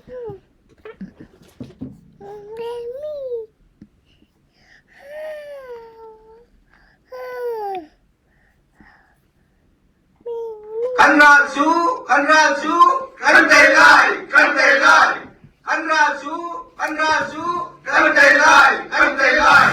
Kan ral cu kan ral cu kan tei lai kan tei lai kan ral cu kan ral cu kan tei lai kan tei lai.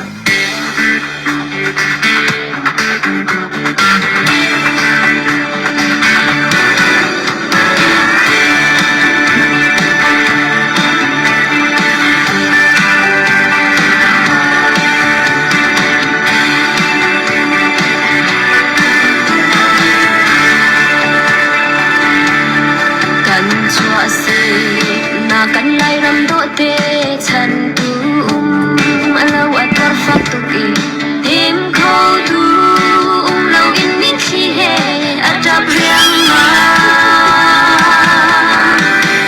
Kan chuah na kan Lairam dawhte chan tu um a lo a tar fak tuk i him kho tu um lo in mitthli he a ṭap riangmang.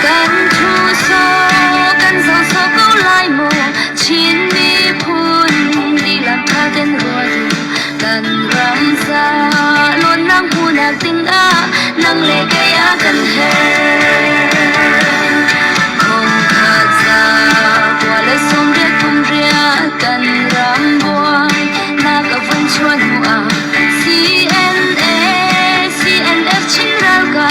Kan thu sawh kan zoh sawh ko lai maw Chin miphun dihlak ṭha ten ruat u kan ram ca lawnnak hmuhnak dingah nang le kei a kan herh. Khongkhat za kua le 80 kum riah kan ram buai nak a vun chuan hnu ah CNA CNF Chin ralkap.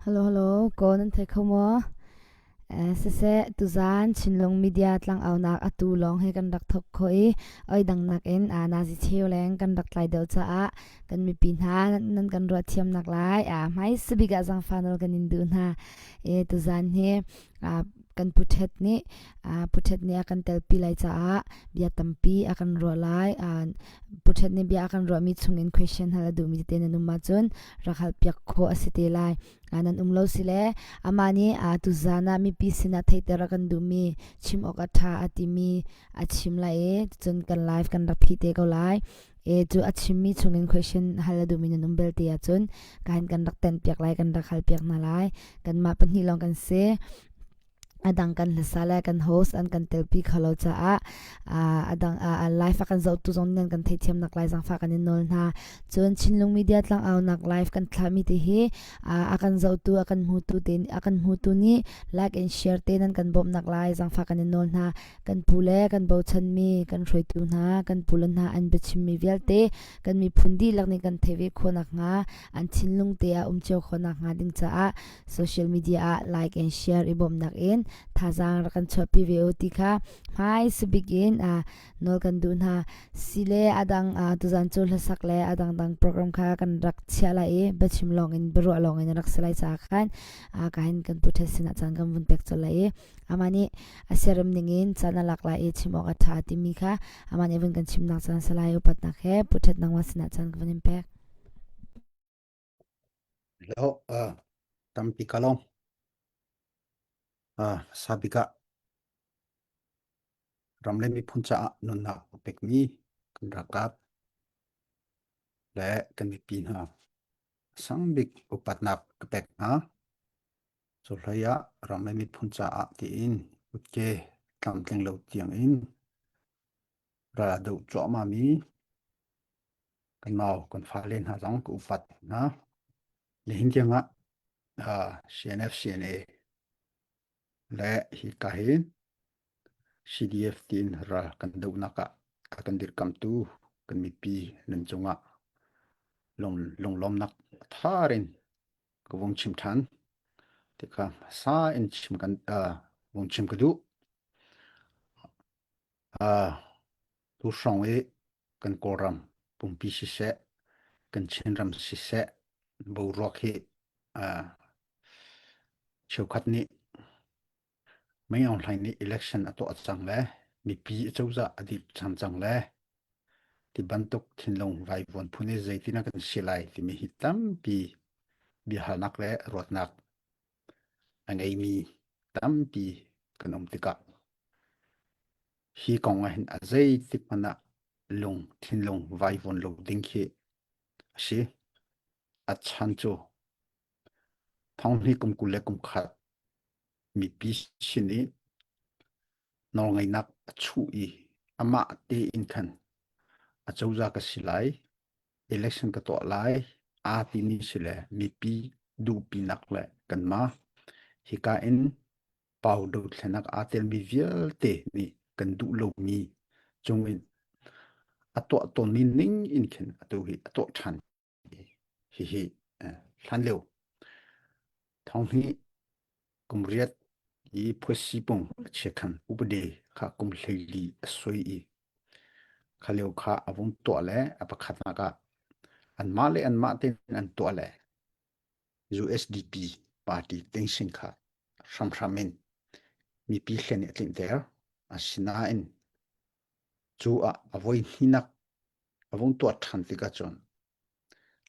Hello hello ko nan thei kho maw? Eh, siseh tuzan Chinlung media tlangaunak atu lawng hi kan rak thok kho i oi dang nakin a nazi cheu leng kan rak tlai deuh caah kan mipi hna nan kan ruah thiam nak lai a hmai sabik ah zangfa nawl kan in duh hna e tuzan hi kan puthet nih puthet nih a kan telpi lai caah bia tampi a kan ruah lai puthet nih bia a kan ruahmi chungin question hal a duhmi tete nan um ahcun rak hal piak khawh a si te lai nan um lo si le amah nih tuzan ah mipi sinah theihter a kan duhmi chim awk a ṭha a timi a chim lai i cun kan live kan rak phih te ko lai e cu a chimmi chungin question hal a duhmi nan um belte ahcun kahin kan rak ten piak lai kan rak hal piak hna lai kanmah pahnih lawng kan si adang kan hlasa le kan host an kan telpi kholo caah adang live a kan zohtu zong nan kan theithiam nak lai zangfa kan in nawl hna cun Chinlung media tlang au nak live kan thlahmi te hi a kan zohtu a kan hmutu te a kan hmutu nih like and share te nan kan bawmh nak lai zangfa kan in nawl hna kan pu le kan bochanmi kan hruaitu hna kan pu le hna an biachimmi vialte kan miphun dihlak nih kan theih ve khawh nakhnga an thinlung te ah um cio khawh nakhnga ding caah social media ah like and share i bawmhnak in thazaang rak kan chuahpi ve u ti kha hmai sabik in nawl kan duh hna sile adang tuzan cu hlasak le adang dang program kha kan rak chiah lai i biachim lawng in biaruah lawng in rak si lai caah khan ka hin kan pu thet sinah caan kan vun pek colh lai i amah nih a siarem ningin caan a lak lai i chim awk a ṭha timi kha amah nih vun kan chimnak caan si lai upatnak he pu ṭhet nangmah sinah caan ka vun in pek. Hello, uh, tampi ka lawm. Uh, sabika ram le miphun caah nunnak a pekmi kan ralkap le kan mipi hna sangbik upatnak ka pek hna. Cu hlei ah ram le miphun caah tiin kutke tlamtling lo tiang in ral a doh cuahmah mi kan nau kan fale hna zong ka upat hna. Nihin tiang ah CNF CNA le hika hin CDF tiin ral kan dohnak ah a kan dirkamtu kan mipi nan cungah lung lunglawmnak thar in ka vung chim ṭhan. Ti kha hmasa in chim kan uh, vung chim ka duh. Uh, tu hrawng i kan Kawlram pumpi siseh, kan Chinram siseh, boruak hi uh, cheukhat nih Mei Aung Hlaing nih election a tuah cang le mipi cozah a dip cang cang le ti bantuk thinlung vaivuan phun i zeitin ah kan si lai timi hi tampi biahalnak le ruatnak a ngeimi tampi kan um tikah hi kong ah hin a zeitik hmanh ah lung thinlung vaivuan lo ding khi a si. A chan cu thonghni kum 20 le kum khat mipi sin i nawlngeihnak a chuh i amah tein khan acozah ka si lai, election ka tuah lai aa timi si le mipi duhpinak le kanmah hika in pau dothlenak aa telmi vialte nih kan duh lomi cungin a tuah tawnmi ning in khin atu hi a tuah ṭhan. Hihi hlanlio thonghnih kum riat i phuasipung a chiakhan upade kha kum 14 a soi i kha lio kha a vung tuah le a pakhatnak ah anmah le anmah tein an tuah le USDP party tension kha hramhram in mipi hlen i a tlinhter. Asinain cu ah a voi hninak a vung tuah ṭhan tikah cun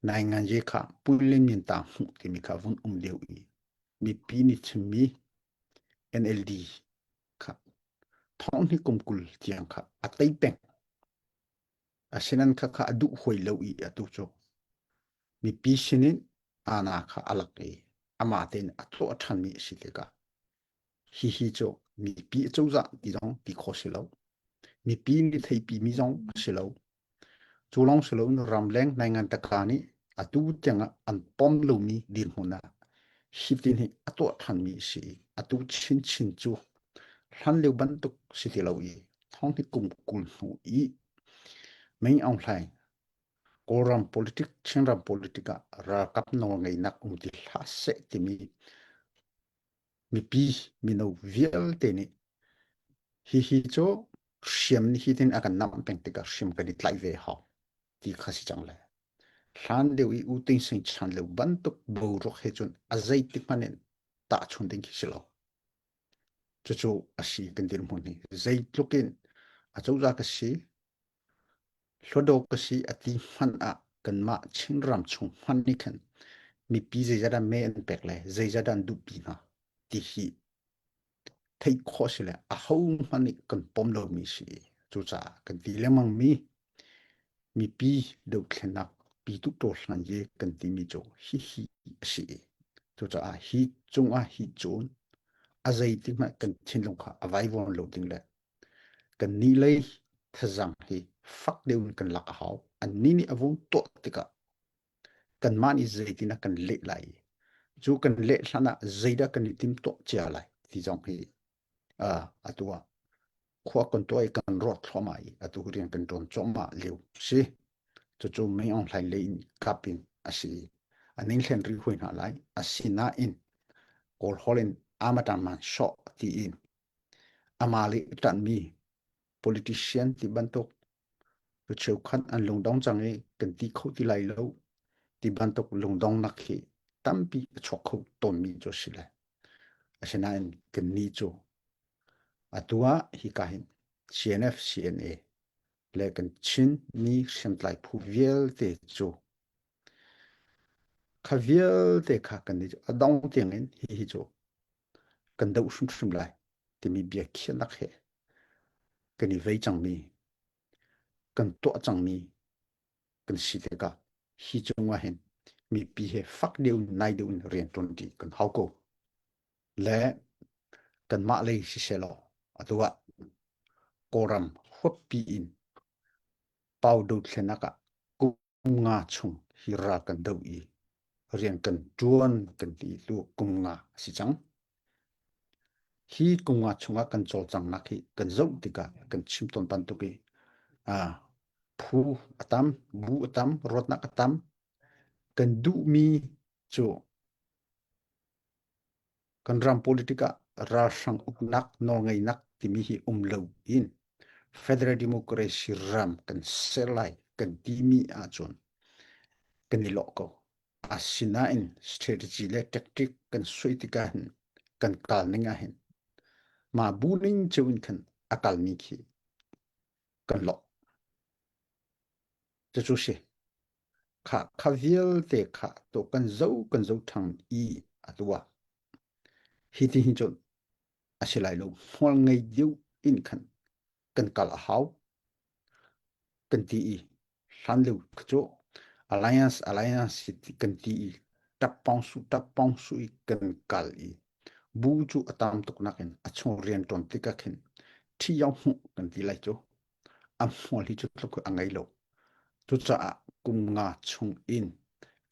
nainganzi kha puilinminta hmuh timi kha vun um lio i mipi nih chimmi NLD kha thonghni kum 20 tiang kha a tei peng. Asinain kha kha a duh hoi lo i atu cu mipi sinin ana kha a lak i amah tein a tuah ṭhanmi a si tikah hihi cu mipi cozah ti zong ti khawh si lo. Mipi nih theipi mi zong a si lo. Cu lawng si loin ramleng naingan taka nih atu tiangah an pom lomi dirhmun ah hitin hi a tuah ṭhanmi a si i atu chinchin cu hlan lio bantuk si ti lo i thong hi kum 20 hnu i Meng Aung Hlaing. Kawlram politic, Chinram politic ah ralkap nawlngeihnak um ti hlah seh timi mipi mino vialte nih hihi cu hriam nih hitin a kan namh peng tikah hriam kan i tlaih ve hau ti kha si cang le hlan deuh i U Ting Sing chan lio bantuk boruak he cun a zeitik hmanh in tahchun ding khi si lo. Cucu a si kan dirhmun hi zeitluk in a cozah ka si Hluataw ka si a ti hmanh ah kanmah Chinram chung hmanh nih khan mipi zeizat dah mee an pek le zeizat dah an duhpi hna ti hi theih khawh si le ahohmanh nih kan pom lomi si. Cucaah kan ti lengmangmi mipi dothlennak pyituhtaw hlan ye kan timi cu hihi a si. Cucaah hi cungah hi cun a zeitik hmanh kan thinlung kha a vaivuan lo ding le Kannih lei thazaang hi fak deuh in kan lak a hau. Annih nih a vung tuah tikah kanmah nih zeitindah kan leh lai i cu kan leh hlan ah zeidah kan i timtuah cia lai ti zong hi uh, atu ah khua kan tuah i kan ruat thluahmah i atu rian kan ṭuan cuahmah lio si. Cucu Mei Aung Hlaing lei in kap in a si i a ning hlen rih hui hna lai. Asinain Kawl holh in amatan man sawh tiin Amah le a ṭanhmi politician ti bantuk tu cheukhat an lungdong cang i kan ti kho ti lai lo ti bantuk lungdongnak hi tampi a chuak kho tawnmi cu a si lai. Asinain kannih cu atu ah hika hin CNF, CNA le kan Chin mi hriamtlai phu vialte cu kha vialte kha kannih cu a dong tiangin hihi cu kan doh hrimhrim lai timi biakhiahnak he kan i vei cangmi, kan tuah cangmi kan si tikah hi cungah hin mipi he fak deuh in nai deuh in rian ṭuanṭi kan hau ko. Le kanmah lei siseh law atu ah Kawlram huappi in pau dothlenak ah kum nga chung hi ral kan doh i rian kan ṭuan kan ti tu kum nga a si cang. Hi kum nga chungah kan cawlcanghnak hi kan zoh tikah kan chim tawn bantuk i phu a tam, bu a tam, ruatnak a tam. Kan duhmi cu Kan ram politic ah ralhrang uknak nawlngeihnak timi hi um lo in federal democracy ram kan ser lai kan timi ahcun kan i lawh ko. Asinain strategy le tactic kan suai tikah hin kan kal ning ah hin mah bu ning cio in khan a kalmi khi kan lawh. Cucu si. Kha kha vialte kha to kan zo kan zo ṭhang i a tuah. Hi ti hin cun a si lai lo. Hmual ngei deuh in khan kan kal a hau. Kan ti i hlan lio cu alliance alliance kan ti i tappong su tappong su i kan kal i bu cu a tam tuk nakin a chung rian ṭuan tikah khin ṭhi yau hmuh kan ti lai cu. A hmual hi cu tluk a ngei lo. Cucaah kum nga chung in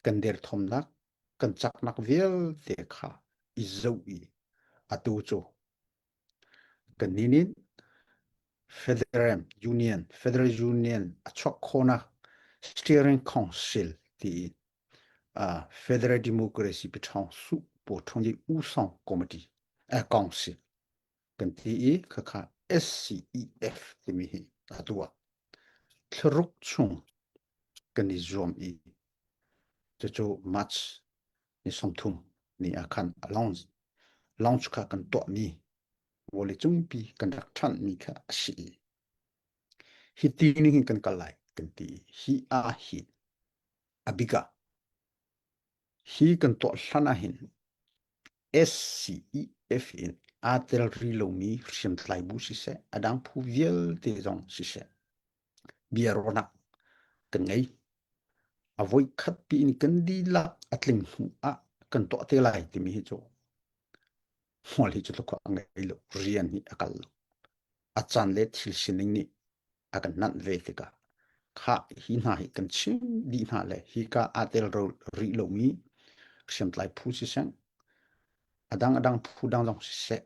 kan derthawmnak, kan caknak vialte kha i zoh i atu cu kannih nih Federal Union, Federal Union a chuak khawhnak Steering Council tiin uh, Federal Democracy Piṭhawng Su Paw Ṭhawng U Song Committee uh, Council kan ti i khakha SCEF timi hi atu ah thlaruk chung kan i zuam i cucu March ni 30 ni ah khan a launch launch kha kan tuahmi vawleicungpi kan rak ṭhanhmi kha a si i hi ti ning hin kan kal lai kan ti i hi ah hin a bik ah hi kan tuah hlan ah hin SCEF in aa tel rih lomi hriamtlai bu siseh, a dang phu vialte zong siseh, biaruahnak kan ngei. A voikhat piin kan dihlak a tling hnu ah kan tuah te lai timi hi cu hmual hi cu tluk a ngei lo, rian hi a kal lo. A caan le thil sining nih a kan nanh ve tikah kha hi hna hi kan chim dih hna le hika aa tel rih lomi hriamtlai phu siseh a dang a dang phu dang zong siseh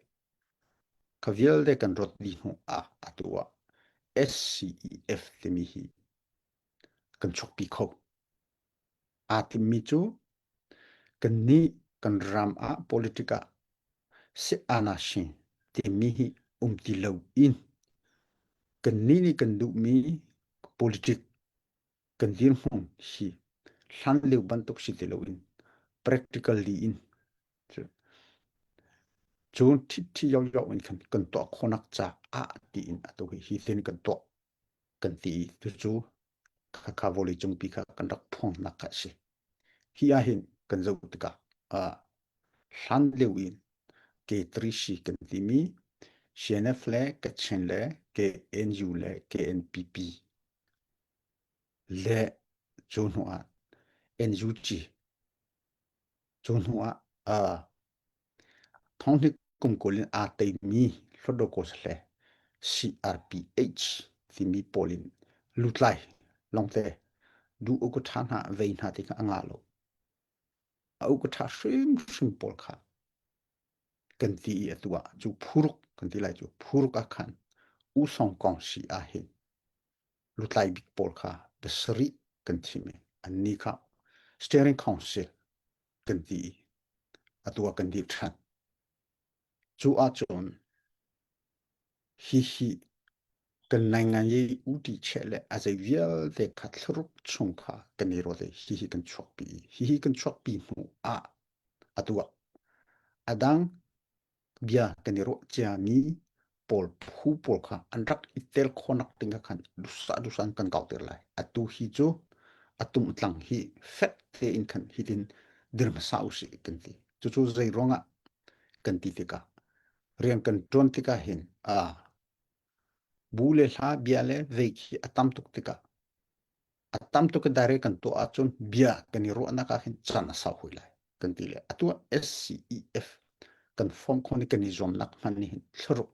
kha vialte kan ruat dih hnu ah atu ah SCEF timi hi kan chuakpi kho. Aa timmi cu kannih kan ram ah politic ah si-anashin timi hi um ti lo in kannih nih kan duhmi politic kan dirhmun hi hlan lio bantuk si ti loin practically in cun ṭhiṭhi yoyo in khan kan tuah khawhnak caah tiin atu hi hi tin kan tuah kan ti i cucu khakha vawlei cungpi kha kan rak phuangnak kha a si. Hi ahhin kan zoh tikah ah hlan lio in K3C kan timi CNF le Kachin le KNU le KNPP le cu hnu ah NUG cu hnu ah uh, Thonghni kum 20 in aa teimi Hlawtdaw Kawsahle CRPH timi pawl in lutlai lawngte duh uk ṭha hna vei hna ti kha a ngah lo. A uk ṭha hrimhrim pawl kha kan ti i atu ah cu phuruk kan ti lai cu phuruk ah khan U Song Kong si ah hin lutlai bik pawl kha pasarih kan thim i anni kha Steering Council kan ti i atu ah kan dir ṭhan. Cu ahcun hihi kan naingan i uti cheh le a zei vialte kha thlaruk chung kha kan i ruat i hihi kan chuakpi i hihi kan chuakpi hnu ah atu ah a dang bia kan i ruah ciami pawl phu pawl kha an rak i tel khawhnak ding ah khan dusa dusan kan kauter lai. Atu hi cu atum tlang hi fek tein khan hitin dir hmasa usih kan ti. Cucu zei ruangah kan ti tikah rian kan ṭuan tikah hin a bu le hla bia le vei khi a tam tuk tikah a tam tuk direct kan tuah ahcun bia kan i ruahnak ah hin caan a sau hui lai kan ti le atu SCEF kan form khon i kan i zuamnak hman ni hin thlaruk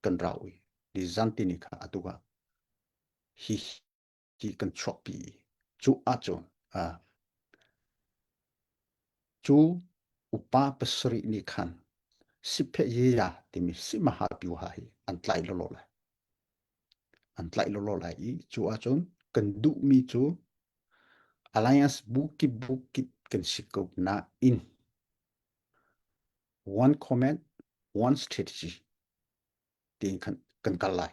kan rau i ni zan ti ni kha atu ah hi hi kan chuakpi cu ahcun cu upa pasarih nih khan siphe yiya timi simaha piuha hi an tlai lolo lai an tlaih lawlaw lai i cu ahcun kan duhmi cu alliance bu kip bu kip kan si ko nain one comment one strategy tiin khan kan kal lai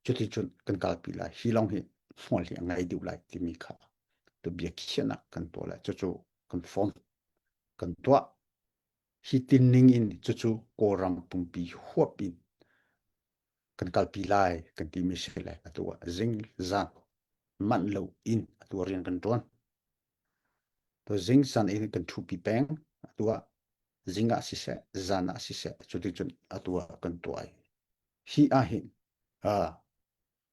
cuti cun kan kalpi lai hi lawng hi hmual hi a ngei deuh lai timi kha tu bia khiahnak kan tuah lai cucu kan form kan tuah hi tin ning in cucu Kawlram pumpi huap in kan kalpi lai kan timi si lai atu ah zing zan manh lo in atu rian kan tuan to zing zan in kan thupi peng atu ah zing ah siseh zan ah siseh cuti cun atu ah kan tuai hi ah hin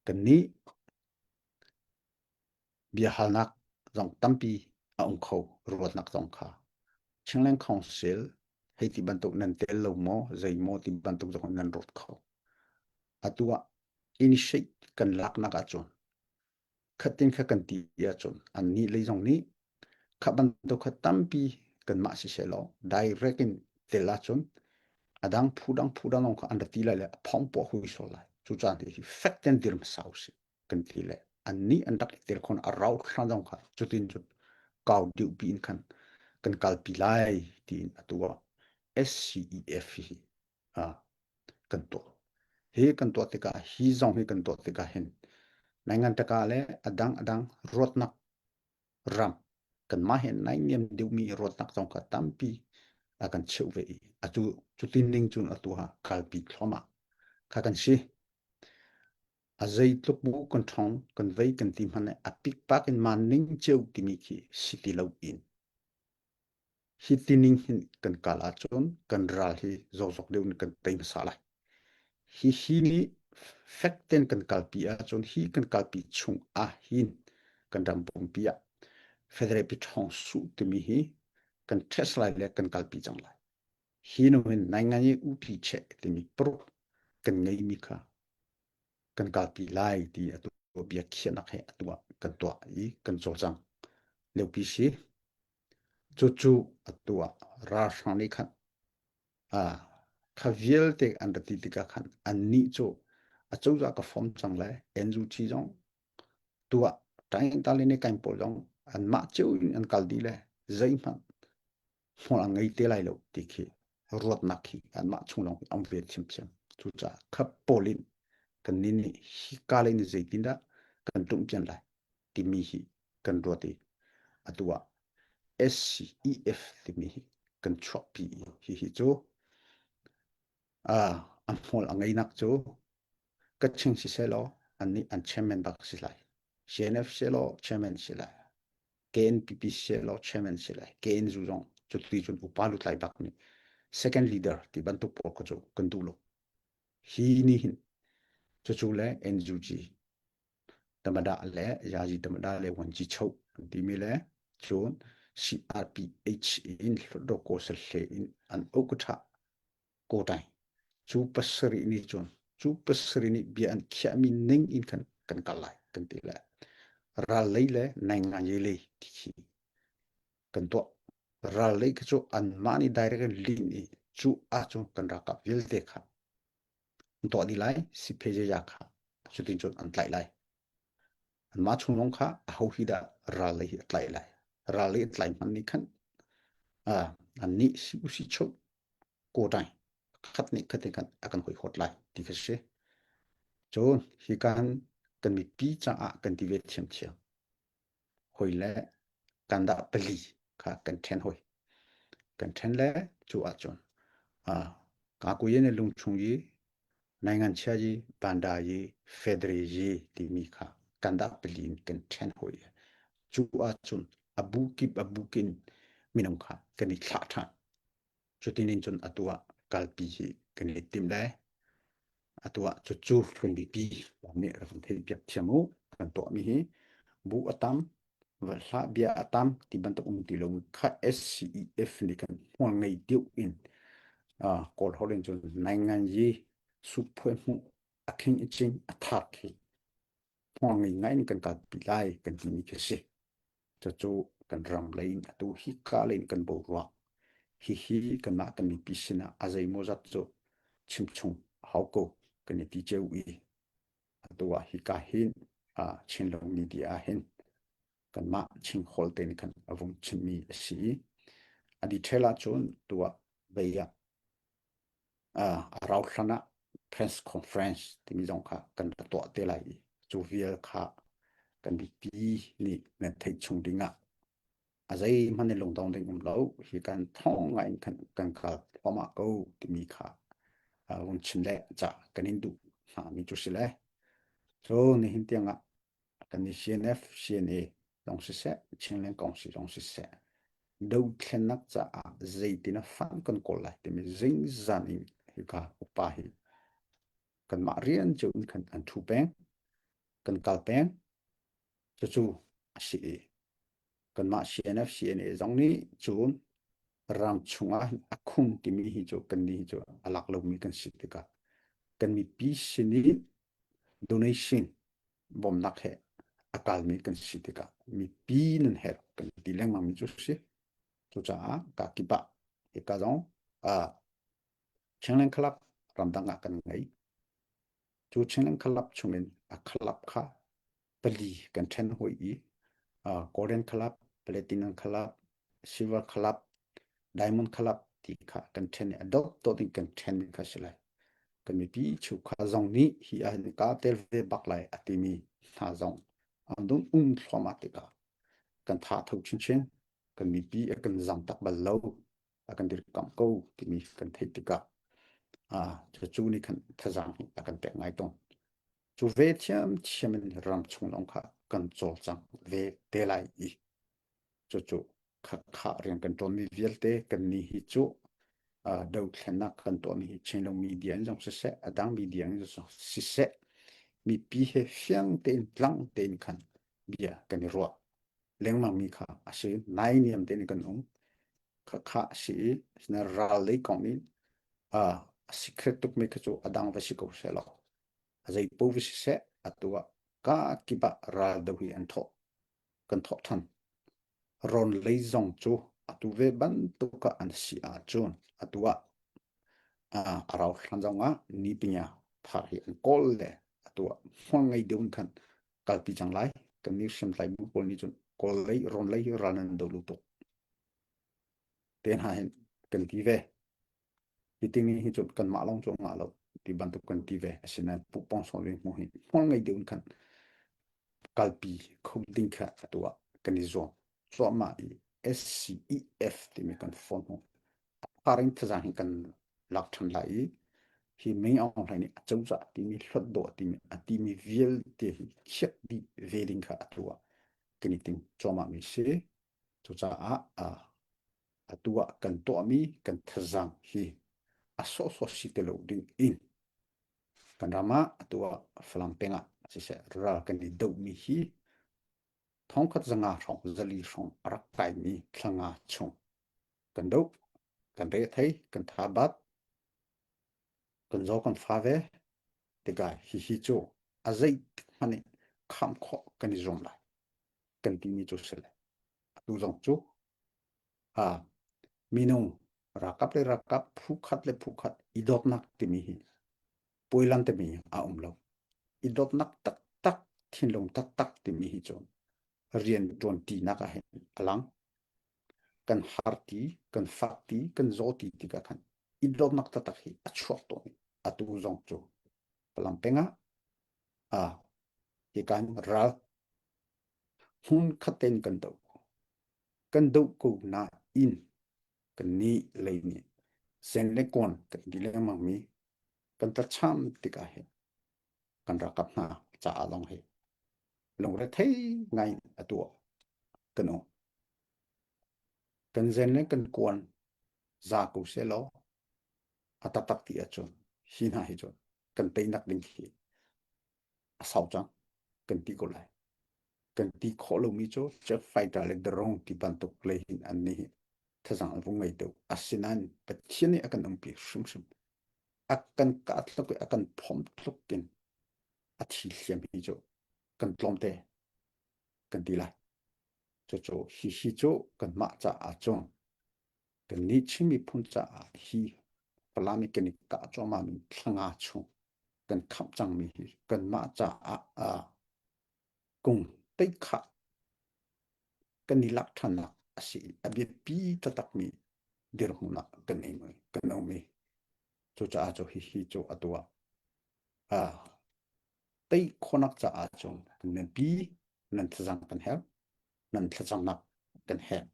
kan nih biahalnak zong tampi a um kho ruatnak zong kha Chinland Council hei ti bantuk nan tel lo maw zei maw ti bantuk zong nan ruat kho atu ah initiate kan laknak ahcun khatin kha kan ti ahcun an nih lei zong nih kha bantuk kha tampi kanmah si seh law direct in tel ahcun adang phu dang phu dang zong kha an ra ti lai le a phong puah hui sol lai cu caan hi fek ten dir hmasa usih kan ti le annih an rak i tel khon a rau hlan zong kha cutin cun kau deuh pi in khan kan kalpi lai tiin atu ah SCEF hi kan tuah hi kan tuah tikah hi zong hi kan tuah tikah hin naingan taka le adang adang ruatnak ram kanmah he naihniam deuhmi ruatnak zong kha tampi a kan cheuh ve i atu cutin ning cun atu ha kalpi thluahmah kha kan si A zeitluk bu kan ṭhawng kan vei kan ti hmanh a pikpak in maan ning cio timi khi si ti loin hi tining hin kan kal ahcun kan ral hi zawkzawk deuh in kan tei hmasa lai. Hi hi nih fek tein kan kalpi ahcun hi kan kalpi chung ah hin kan ram pumpi ah federal pi ṭhawng suh timi hi kan test lai le kan kalpi cang lai. Hi nu hin naingan i upi cheh timi paruk kan ngeimi kha kan kalpi lai ti atu bia khiahnak he atu ah kan tuah i kan cawlcang liopi si. Cucu atu ah ralhrang nih khan ah kha vialte an ra ti tikah khan annih cu acozah ka form cang lai NUG zong tuah. Taing le kain pawl zong anmah cio in an kal dih le zeihmanh hmual an ngei te lai lo ti khi ruatnak khi anmah chung lawng an ve thiamthiam. Cucaah khap pawl in kan nih nih hi ka lei nih zeitindah kan tumpian lai timi hi kan ruat i atu ah SCEF timi hi kan chuahpi i hihi cu a hmual a ngeinak cu Kachin siseh law annih an chairman bak si lai. CNF seh law chairman si lai. KNPP seh law chairman si lai. KNU zong cuti cun upa lutlai bak nih second leader ti bantuk pawl kha cu kan duh lo. Hi nih hin cucu le NUG Tamada le Yazi Tamada le Wanji Cho an timi le cun CRPH in Hlutdaw Kawsal in an ukutha kawtai cu pasarih nih cun cu pasarih nih bia an khiahmi ning in khan kan kal lai kan ti le ral lei le nainganyi lei ti khi kan tuah ral lei khi cu anmah nih direct in lin i cu ahcun kan ralkap vialte kha an tuah dih lai siphezeya kha cutin cun an tlaih lai anmah chung lawng kha aho hi dah ral lei hi a tlaih lai ral lei a tlai hmanh nih khan an nih si usi cho kawṭai khat nih khat in khan a kan hoihawt lai ti kha si. Cun hi kan kan mipi caah kan ti ve thiamthiam. Hoi le kan dah pali kha kan ṭhen hoi. Kan ṭhen le cu ahcun ka kuye ne lungchung yi naingan chia yi banda yi fedre yi timi kha kan dah pali in kan ṭhen hoi. Cu ahcun a bu kip a bu kin minung kha kan i thlah ṭhan. Cutin in cun atu ah kalpi hi kan i tim le atu ah cucu kan bipi nih rak kan theihpiak thiam u kan tuahmi hi bu a tam hlah bia a tam ti bantuk um ti lo kha SCEF nih kan hmual ngei deuh in Kawl holh in cun naingan yi suphuai hmuh a khing i cing a thak hi hmual ngei ngai in kan kalpi lai kan timi khi si. Cucu kan ram lei in atu hika lei in kan boruak. Hihi kanmah kan mipi sinah a zeimawzat cu chimchung a hau ko kan i ti cio i atu ah hika hin Chinlung media ah hin kanmah Chin Hall te nih khan a vung chimmi a si i a detail ahcun tu ah bei ah a rau hlan ah press conference timi zong kha kan ra tuah te lai i cu vial kha kan mipi nih nan theih chung ding ah a zeihmanh in lungdong ding um lo hi kan thong ngai in kan kan kal thluahmah ko timi kha vung chim le ca kan in duh hna mi cu si le so nihin tiang ah kan i CNF CNA zong siseh Chinland Council zong siseh dothlennak caah zeitin a fan kan kawl lai timi zingzan in hika upa hi kanmah rian cu in khan an thu peng kan kal peng cucu a si i kanmah CNF CNA zong nih cun ram chungah hin a khung timi hi cu kan nih hi cu a lak lomi kan si tikah kan mipi sin in donation bawmhnak he a kalmi kan si tikah mipi nan herh kan ti lengmang mi cu si. Cucaah ka kip ah hika zong Chinland Club ramdang ah kan ngei. Cu Chinland Club chungin a club kha pali kan ṭhen hoi i Golden Club, Platinum Club, Silver Club, Diamond Club ti kha kan ṭhen i a dot dot in kan ṭhen kha si lai. Kan mipi chukha zong nih hi ah hin kaa tel ve bak lai a timi hna zong an dun um thluahmah tikah kan tha tho chinchin. Kan mipi a kan zam tak bal lo, a kan dirkamh ko timi kan theih tikah cucu nih khan thazaang hi a kan pek ngai tawn. Cu ve thiamthiam in ram chung lawng kha kan cawlcang ve te lai i cucu khakha rian kan ṭuanmi vialte kan ni hi cu dothlennak kan tuahmi hi Chinlung media in zong siseh a dang media in zong siseh mipi he fiang tein tlang tein khan bia kan i ruah lengmang mi kha a si nai niam tein kan um khakha a si i ral lei kong in a secret tuk mi kha cu a dang va si ko seh law a zei po va si seh atu ah ka kip ah ral do hi an thawh kan thawh than. Rawn lei zong cu atu ve bantuk ah an si ahcun atu ah a rau hlan zong ah ni pinya thar hi an kawl le atu ah hmual ngei deuh in khan kalpi cang lai. Kan nih hriamtlai bu pawl nih cun Kawl lei rawn lei hi ral nan do lu tuk. Te hna hin kan ti ve. Hi ting hi cun kanmah lawng cu ngah lo ti bantuk kan ti ve. Asinain Pu Pong Saw Win hmu hi hmual ngei deuh in khan kalpi kho ding kha atu ah kan i zuam cuahmah i SCEF timi kan phone hu pharing thazang hi kan lak ṭhan lai i hi Ming Aung Hlaing nih acozah timi hlawt timi a timi vialte hi khiak dih ve ding kha atu ah kan i ting cuahmah mi si. Cucaah atu ah kan tuahmi kan thazang hi a sawhsawh si ti lo ding in kan ram ah atu ah Falam peng ah siseh ral kan i dohmi hi thongkhat zanga hrawng zali hrawng a rak kaimi thlanga chung kan doh kan re thei kan tha bat kan zaw kan fa ve tikah hihi cu a zeitik hmanh in kham khawh kan i zuam lai kan timi cu si le atu zong cu a minung ralkap le ralkap phu khat le phu khat i dawtnak timi hi puailan timi a um lo i dawtnak taktak thinlung taktak timi hi cu rian ṭuan ṭinak ah hin a lang kan har ti kan fak ti kan zaw ti tikah khan i dawtnak taktak hi a chuak tawn atu zong cu Falam peng ah a hi kan ral hmun khat tein kan doh kan doh ko nain kan nih lei nih sen le kawn kan ti lengmang mi kan tlacham tikah hin kan ralkap hna caah lawng hi lungrethei ngai a tuah kan um. Kan zen le kan kuan za ko seh law a taktak ti ahcun hi hna hi cun kan teinak ding hi a sau cang kan ti ko lai. Kan ti khawh lomi cu jet fighter le drone ti bantuk lei hin an nih hi thazang an vung ngei deuh. Asinain Pathian nih a kan umpi hrimhrim. A kan kah tluk i a kan phomh tluk in a thi hliam hi cu kan tlawmte kan ti lai. Cucu hihi cu kanmah caah cun kannih Chin miphun caah hi Falam i kan i kah cuahmahmi thlanga chung kan khamh cangmi hi kanmah caah uh, kung teikhah kan i lak ṭhannak a si i a biapi taktakmi dirhmun ah kan kan um i cucaah cu hihi cu atu ah uh, tei khawhnak caah cun nan pi nan thlacam kan herh nan thlacamnak kan herh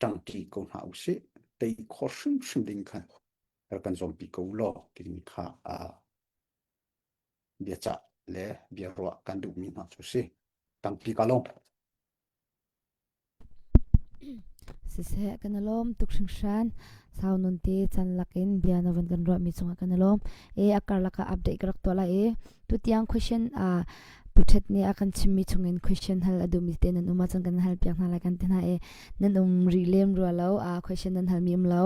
ṭangṭi ko hna usih tei khawh hrimhrim ding khan rak kan zuampi ko law timi kha uh, biacah le biaruah kan duhmi hna cu si tampi ka lawm. Siseh kan i lawm tuk hringhran. Sau nun te chan lakin bia na vun kan ruahmi cungah kan i lawm. E a karlak ah update ka rak tuah lai i tutiang question a Puthet nih a kan chimmi chungin question hal a duhmi te nan um ahcun kan hal piak hna lai kan ti hna i nan um rih lem rua lo a question nan halmi um lo.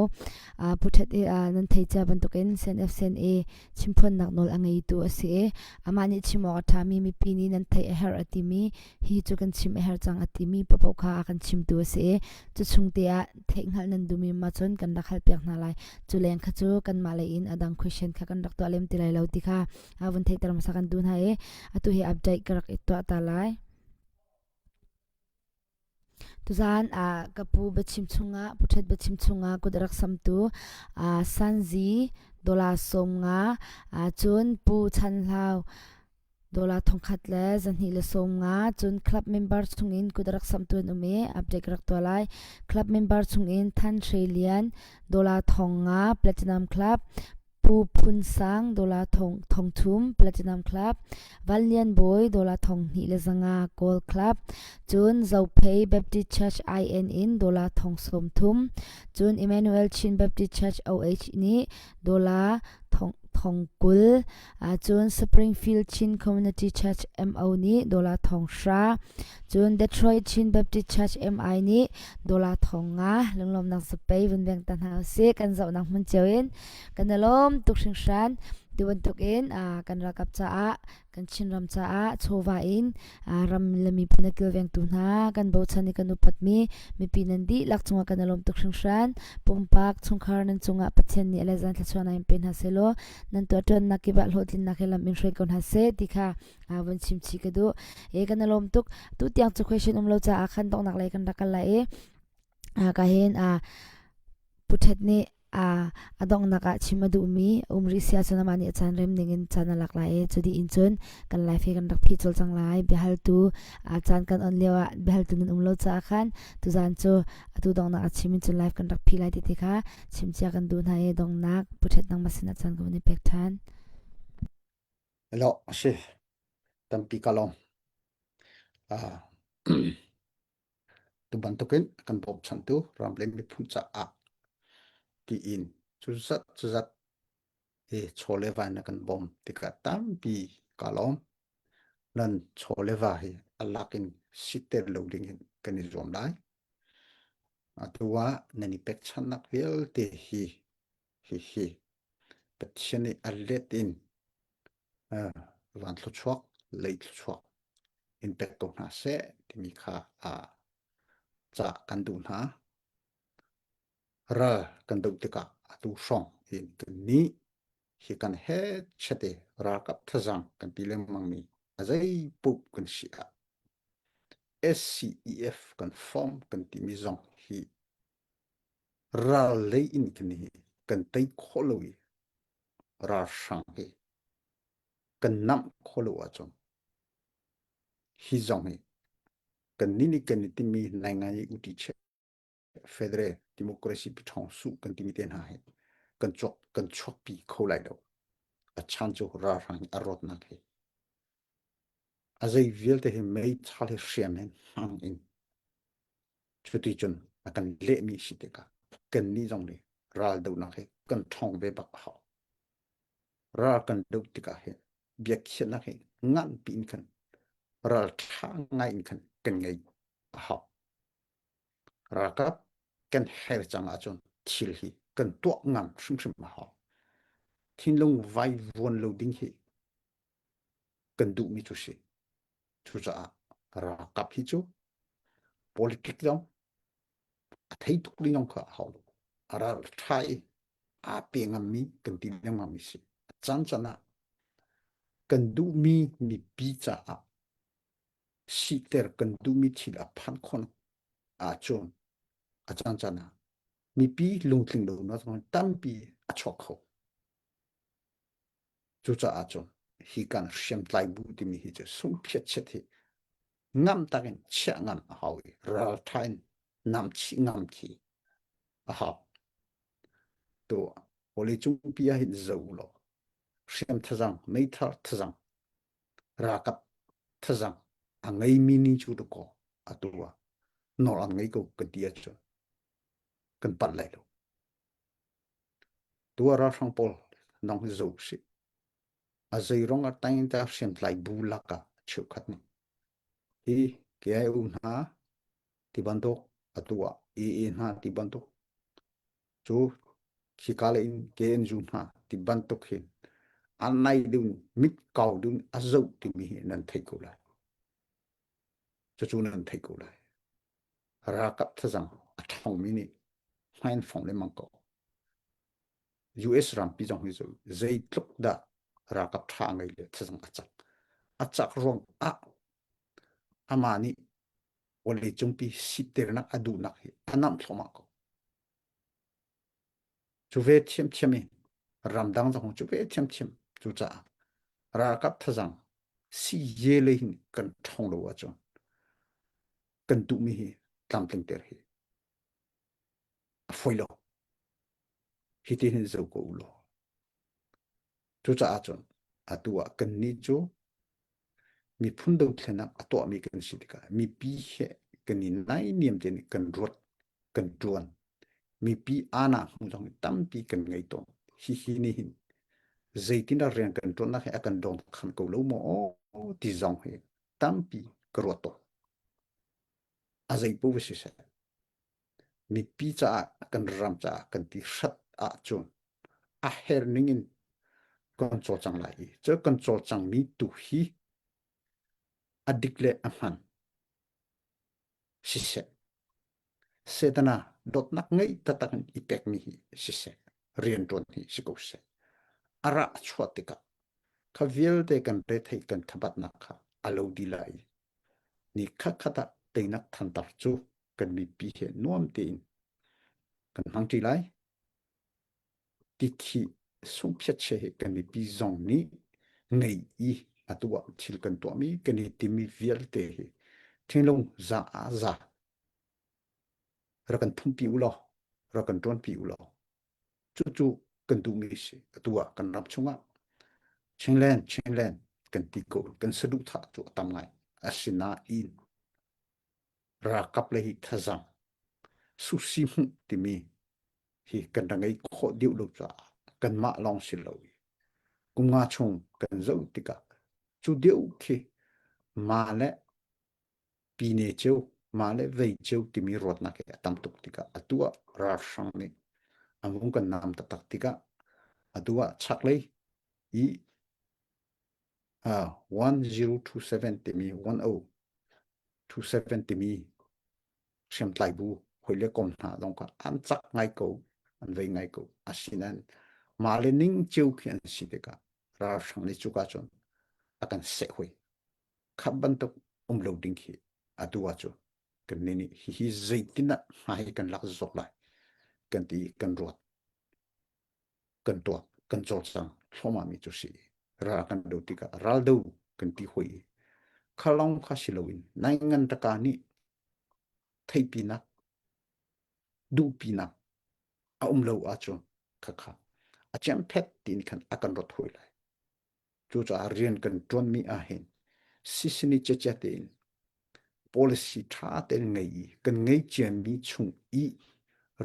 A Puthet i nan thei cia bantukin CNF CNA chimphuannak nawl a ngeitu a si i amah nih chim awk a ṭhami mipi nih nan theih a herh a timi hi cu kan chim a herh cang a timi paohpaoh kha a kan chimtu a si i cu chung te ah theihhngalh nan duhmi ma cun kan rak halpiak hna lai. Cu leng kha cu kanmah lei in a dang question kha kan rak tuah lem ti lai lo ti kha a vun theihter hmasa kan duh hna i atu hi update ka rak i tuah ta lai. Tuzaan ah ka pu biachim chungah Pu Ṭhet biachim chungah kut a rak samtu Sanzi dollar 50 cun Pu Chan Hlau dollar 1250 cun club member chungin kut a rak samtu an um i update ka rak tuah lai. Club member chungin Than Hre Lian dollar 5000 Platinum Club Pu Phun Sang dollar 3000 Platinum Club, Van Lian Bawi dollar 2500 Gold Club, cun Zophei Baptist Church IN in dollar 30,000, cun Emmanuel Chin Baptist Church OH nih dollar 20,000, cun Springfield Chin Community Church MO nih dollar 10,000, cun Detroit Chin Baptist Church MI nih dollar 5,000 lunglawmnak zapei vun veng ta hna usih kan zohnak hmun cio in Kan i lawm tuk hringhran. Tu bantukin kan ralkap caah kan Chinram caah chawva in ram le miphun a kilvengtu hna kan bochan i kan upatmi mipi nan dihlak cungah kan i lawm tuk hringhran. Pumpak chungkhar nan cungah Pathian nih le zan thluachuahnak in pe hna sehlaw nan tuahṭuannak kip ah hlawhtlinnak he lam in hruai ko hna seh ti kha vun chim chih ka duh. E kan i lawm tuk. Tu tiang cu question um lo caah khan donghnak lei kan rak kal lai i ka hin Pu Ṭhet nih a donghnak ah chim a duhmi um rih si ahcun amah nih a caan rem ning in caan a lak lai i cu dih in cun kan life hi kan rak phih colh cang lai. Biahaltu caan kan on lio ah biahaltu nan um lo caah khan tuzaan cu atu donghnak a chim in cun live kan rak phih lai ti ti kha chim cia kan duh hna i donghnak Pu Ṭhet nangmah sinah caan ka vun i pek ṭhan. Hello, si tampi ka lawm. Ah. Tu bantukin a kan bawmchantu ram le miphun caah tiin cuzat cuzat hi chaw le va in a kan bawm tikah tampi kaa lawm. Nan chaw le va hi a lak in siter lo ding in kan i zuam lai. Atu ah nan i pekchanhnak vialte hi hihi Pathian nih a let in van thluachuak, lei thluachuak in pek ko hna seh timi kha ca kan duh hna. Ral kan doh tikah atu hrawng in kan nih hi kan hechet i ralkap thazang kan ti lengmang mi a zei paoh kan si ah SCEF kan form kan timi zong hi ral lei in kan hi kan tei khawh lo i ralhrang hi kan namh khawh lo ahcun hi zong hi kan nih nih kan i timi naingai uti che federal democracy piṭhawng su kan timi te hna hi kan chuak kan chuakpi kho lai lo a chan cu ralhrang hi a rawtnak hi a zei vialte hi meithal hi hriam hin hmang in cuti cun a kan lehmi si tikah kan nih zong nih ral dohnak hi kan ṭhawng ve bak a hau ral kan doh tikah hin biakhiahnak hi nganpi in khan ral ṭha ngai in khan kan ngei a hau. Ralkap kan her cang ahcun thil hi kan tuah ngam hrimhrim a hau. Thinlung vaivuan lo ding hi kan duhmi cu si. Cucaah ralkap hi cu politic zong a thei tuk ding zong kha a hau lo. A ral ṭha i aa pe ngammi kan ti lengmangmi si. A caan caan ah kan duhmi mipi caah siter kan duhmi thil a phanh khawh ahcun a caan caan ah mipi lungtling lonak zong tampi a chuak kho. Cucaah cun hi kan hriamtlai bu timi hi cu sungphiat chiat hi ngam takin chiah ngam a hau i ralṭha in nam chih ngam khi a hau. Tu vawleicung pi ah hin zoh u law hriam thazang, meithal thazang, ralkap thazang a ngeimi ni cu dakaw atu ah nawl an ngei ko kan ti ahcun kan palh lai lo. Tu ah ralhrang pawl nong hi zoh usih. A zeirong ah tang ta hriamtlai bu lak ah cheukhat nih hi KIO hna ti bantuk atu ah AA hna ti bantuk cu khika le in KNU hna ti bantuk hin a nai dun mit kau dun a zoh timi hi nan theih ko lai. Cucu nan theih ko lai. Ralkap thazang a ṭhawngmi nih hmai an fong lengmang ko. US rampi zong hi cu zeitluk dah ralkap ṭha ngei le thazang a cak. A cak ruang ah amah nih vawleicungpi siternak a duhnak hi a namh thluahmah ko. Cu ve thiamthiam in ramdang zong cu ve thiamthiam cucaah ralkap thazang si ye lei hin kan ṭhawng lo ahcun kan duhmi hi tlamtlingter hi a fawi lo. Hi ti hin zo ko u law. Cucaah cun atu ah kannih cu miphun dothlennak a tuahmi kan si tikah mipi he kan i naihniam tein kan ruat kan ṭuan mipi aana hmu zong tampi kan ngei tawn hihi nih hin zeitindah rian kan ṭuannak hi a kan dawng khan ko lo maw ti zong hi tampi ka ruat tawn a zei paoh va siseh mipi caah kan ram caah kan ti hrat ahcun a her ning in. Kan cawlcang lai i cu kan cawlcangmi tu hi a dik le a hman siseh Setana dawtnak ngei taktak in i pekmi hi siseh rianṭuan hi si ko seh a rah a chuah tikah kha vialte kan rethei kan thabatnak kha a lo dih lai i ni khatkhat ah teinak thantar cu kan mipi he nuam tein kan hmangṭi lai. Tikhi sungphiatchia hi kan mipi zong nih ngei i atu ah thil kan tuahmi kan i timi vialte hi thinglung za ah za rak kan phumpi u law rak kan ṭuanpi u law cucu kan duhmi si atu ah kan ram chungah Chinland Chinland kan ti ko kan saduhthah cu a tam ngai asinain ralkap le hi thazang susi hmuh timi hi kan ra ngei khawh deuh lo caah kanmah lawng si lo i kum nga chung kan zoh tikah cu deuh khi ma le pine ceu ma le vei ceu timi ruatnak hi a tam tuk tikah atu ah ralhrang nih an vung kan nam taktak tikah atu ah chaklei i 1027 timi 1027 timi hriamtlai bu hoi le kom hna zong kha an cak ngai ko an vei ngai ko asinain mah le ning cio khi an si tikah ralhrang nih cuka cun a kan seh hoi kha bantuk um lo ding khi atu ahcun kan nih nih hihi zeitin ah hmai kan lak zawk lai kan ti kan ruat kan tuak kan cawlcang thluahmah mi cu si ral kan do tikah ral do kan ti hoi i khalong kha si loin naingan taka nih theihpinak duhpinak a um lo ahcun khakha a cemphet tiin khan a kan rot hoi lai cucaah rian kan ṭuanmi ahhin sisini ciacia tein policy ṭha tein ngei i kan ngei ciami chung i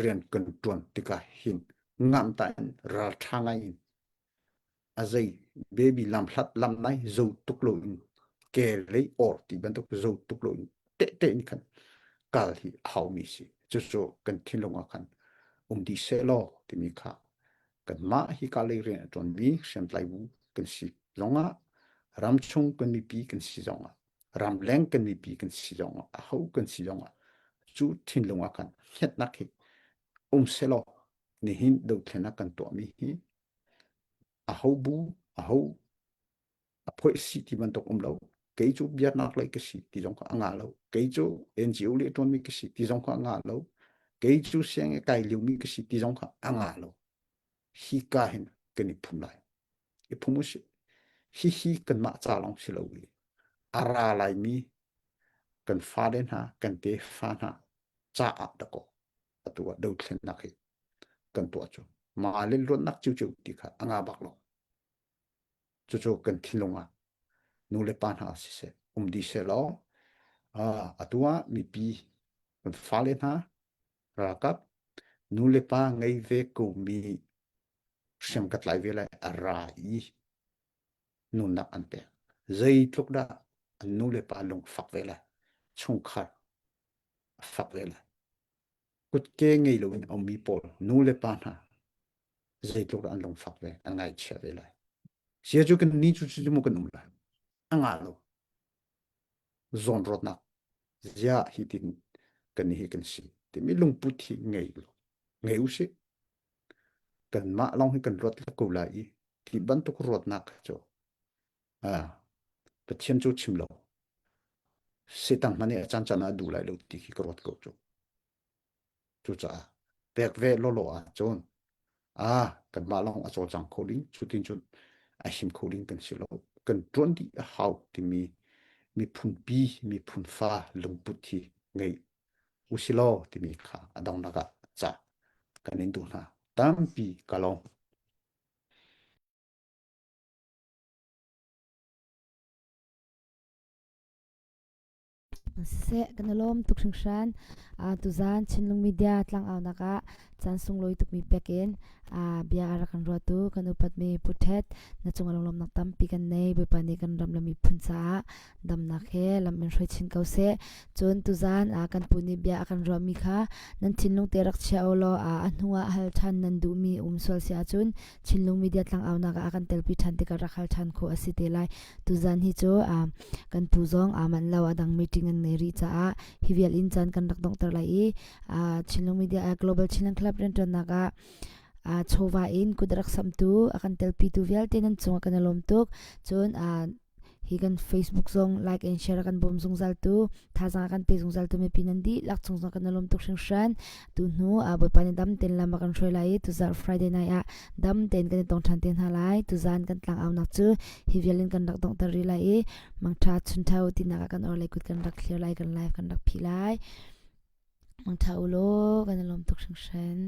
rian kan ṭuan tikah hin ngamta in ralṭha ngai in a zei baby lam hlat lam nai zo tuk lo in ke lei or ti bantuk zo tuk lo in tehte in khan kal hi a haumi si cucu kan thinlung ah khan um dih seh law timi kha kanmah hi ka lei rian a ṭuanmi hriamtlai bu kan si zongah ramchung kan mipi kan si zongah ramleng kan mipi kan si zongah aho kan si zongah cu thinlung ah khan hngetnak hi um selaw nihin dothlennak kan tuahmi hi aho bu aho a phoih si ti bantuk um lo kei cu biaknak lei ka si ti zong kha a ngah lo kei cu NGO le ṭuanmi ka si ti zong kha a ngah lo kei cu siang i kai liomi ka si ti zong kha a ngah lo hi ka hin kan i phum lai i phum usih hihi kanmah ca lawng si lo i a ra laimi kan fale hna kan tefa hna caah dakaw atu ah dothlennak hi kan tuah cu mah le luatnak ciocio ti kha a nga bak lo Cucu kan thinlung ah nu le pa hna siseh um dih sehlaw atu ah mipi kan fale hna ralkap nu le pa ngei ve ko mi hriam ka tlai ve lai a ra i nunnak an pek. Zeitluk dah an nu le pa lung fak ve lai chungkhar a fak ve lai. Kutke ngei loin a ummi pawl nu le pa hna zeitluk dah an lungfak ve an ngaihchia ve lai sia cu kan ni cu cu mu kan um lai a ngah lo zawn rawtnak zia hi tin kan hi kan si timi lungput hi ngei lo ngei u sih kanmah lawng hi kan ruat ko lai i ti bantuk ruatnak cu Pathian cu chim lo Satan hmanh nih a caan caan ah a duh lai lo ti khi ka ruat ko cu Cucaah pek ve lawlaw ahcun ah kanmah lawng a cawlcang kho ding cutin cun a him kho ding kan si lo. Kan ṭuan dih a hau timi miphun pi miphun fa lungput hi ngei usilaw timi kha a donghnak ah ca kan in duh hna. Tampi ka lawm. Siseh, kan i lawm tuk hringhran. Tuzaan Chinlung Media tlangaunak ah. Caan sunglawi tukmi pek in bia a rak kan ruahtu kan upatmi Pu Thet na cungah lunglawmhnak tampi kan nei. Bawipa nih kan ram le miphun caah damnak he lam in hruai chin ko seh. Cun tuzaan kan pu nih bia a kan ruahmi kha nan thinlung te rak chia u law a hnu ah hal ṭhan nan duhmi um sual si ahcun Chinlung Media tlangaunak ah a kan telpi ṭhan tikah rak hal ṭhan khawh a si te lai. Tuzaan hi cu kan pu zong aa manh lo a dang meeting an ngei rih caah hi vial in caan kan rak donghter lai i Chinlung Media Global Chinland Club rianṭuannak ah chawva in kut rak samtu a kan telpitu vialte nan cungah kan i lawm tuk. Cun hi kan Facebook zong like and share kan bawm zungzal tu thazaang kan pe zungzal tu mipi nan dihlak chung zong kan i lawm tuk hringhran. Tu hnu Bawipa nih dam tein lam a kan hruai lai i tuzarh Friday night ah dam tein kan i tong ṭhan te hna lai. Tuzaan kan tlangaunak cu hi vial in kan rak donghter rih lai i mangṭha chunṭha u tinak ah kan orhlei kut kan rak thlir lai kan live kan rak phih lai. Mangṭha u law kan i lawm tuk hringhran.